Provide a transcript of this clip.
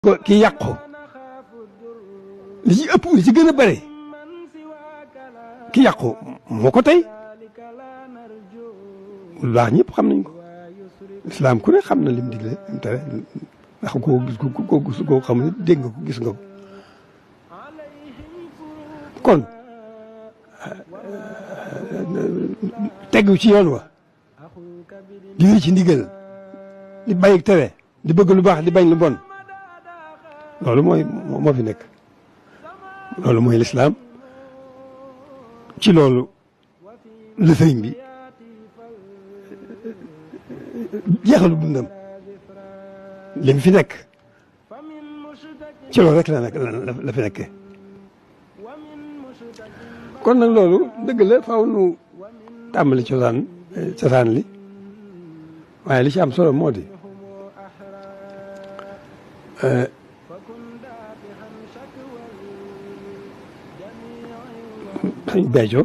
ki yàqu li ci ëpp li ci gën a bëri ki yàqu moo ko tey lu baax ñëpp xam nañ ko lislaam ku ne xam na lim digle lim tere ndax koo xam ne dégg nga ko gis nga ko kon tegu ci yoon wa di wéy ci ndigal di bàyyi tere di bëgg lu baax di bañ lu bon loolu moo fi nekk loolu mooy lislaam ci loolu la sëriñ bi jeexalu dundam li mu fi nekk ci loolu rek la fi nekkee kon nag loolu dëgg la faaw nu tàmbali cosaan li waaye li ci am solo moo di sëñ Béthio